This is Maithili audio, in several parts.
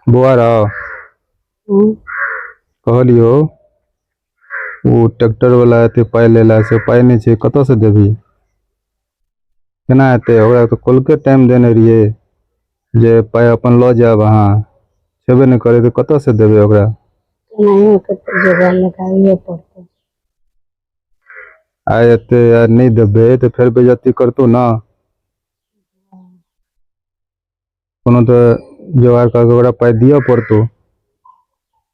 बौआ रौ, कहलियौ ओ ट्रैक्टर वाला एते पाइ लेला से पाइ नहि छै, कतऽ से देबही, केना हेतै? ओकरा तऽ कौलके टाइम देने रहियै जे पाइ अपन लऽ जायब अहाँ, छेबे नहि करै तऽ कतऽ से देबै ओकरा? केनाहियो के तऽ जोगाड़ लगाबैए पड़तै। आइ एते आ नहि देबै तऽ फेर बेइज्जती करतौ ने। कोनो तऽ जोगाड़ कऽ के ओकरा पाइ दिअ पड़तौ।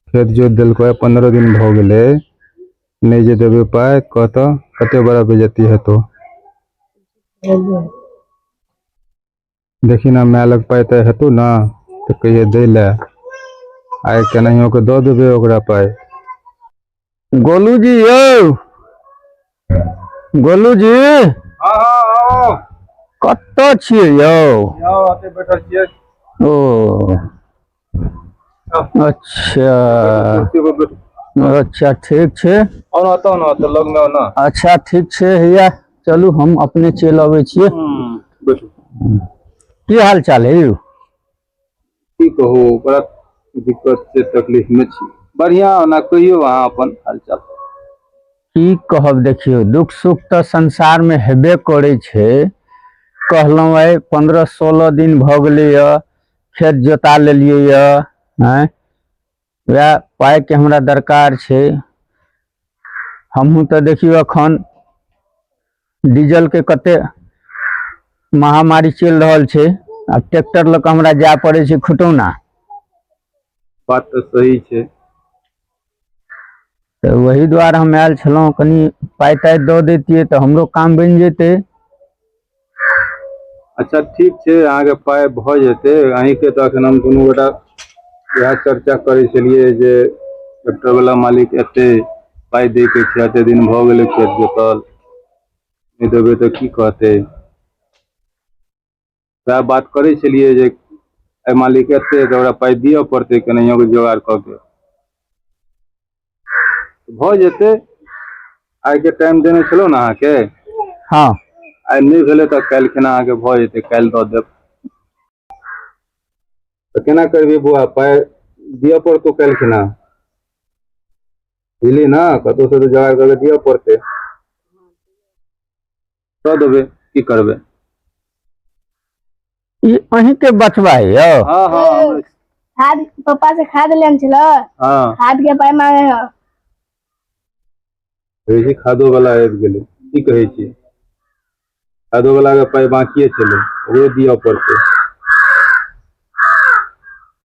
खेत जोति देलकौ आइ 15 दिन भऽ गेलै, नहि जे देबै पाइ कहतऽ कते बड़ा बेइज्जती हेतौ। देखी ने, माय लग पाइ तऽ हेतौ ने तऽ कहिये दै लए, आइ केनाहियो कऽ दऽ देबै ओकरा पाइ। गोलू जी यौ, गोलू जी। हँ हँ, आउ। कतऽ छियै यौ? यौ, एते बैठल छियै। ओ अच्छा। कुर्सी पर बैठ। अच्छा, ठीक छै। आउ ने, एतऽ ने, एतऽ लगमे आउ ने। अच्छा, ठीक छै, हैया चलू, हम अपने चलि अबै छियै। बैठू। की हाल चाल है यौ? की कहू, बड़ा दिक्कत छै, तकलीफ मे छी। बढ़िया, ओना कहियौ अहाँ अपन हालचाल। की कहब, देखियौ, दुख सुख तऽ संसारमे हेबे करै छै। कहलहुँ आइ 15-16 दिन भऽ गेलैए, खेत जोता लेलियै यऽ। आँय, वएह पाइके हमरा दरकार छै। हमहूँ तऽ देखियौ एखन डीजलके कते महामारी चलि रहल छै, आ ट्रैक्टर लऽ कऽ हमरा जाय पड़ै छै खुटौना। बात तऽ सही छै। तऽ ओही दुआरे हम आयल छलहुँ, कनि पाइ ताइ दऽ दैतियै तऽ हमरो काम बनि जेतै। अच्छा, ठीक छै, अहाँके पाइ भऽ जेतै। अहीँके तऽ एखन हम दुनू गोटा इएह चर्चा करै छलियै जे ट्रैक्टर वाला मालिक एतै, पाइ दै के छै, एते दिन भऽ गेलै खेत जोतल, नहि देबै तऽ की कहतै। सएह बात करै छलियै जे आइ मालिक एतै तऽ ओकरा पाइ दिअ पड़तै केनाहियो कऽ जोगाड़ कऽ के। भऽ जेतै। आइके टाइम देने छलहुँ ने अहाँके? हँ। आइ नहि भेलै तऽ काल्हि खना अहाँके भऽ जेतै, काल्हि दऽ देब। तऽ केना करबै बौआ, पाइ दिअ पड़तौ काल्हि खना, बुझली ने? कतहुसँ तऽ जोगाड़ कऽ के दिअ पड़तै। दऽ देबै, की करबै। ई अहीँके बचबा है यौ? हँ हँ, हमरे। खाद पप्पा से खाद लेने छलै। हँ। खाद के पाइ मांगे है। कहै छी खादो वाला आबि गेलै। की कहै छी, खादो वाला के पाइ बाकिए छलै, ओकरो दिअ पड़तै।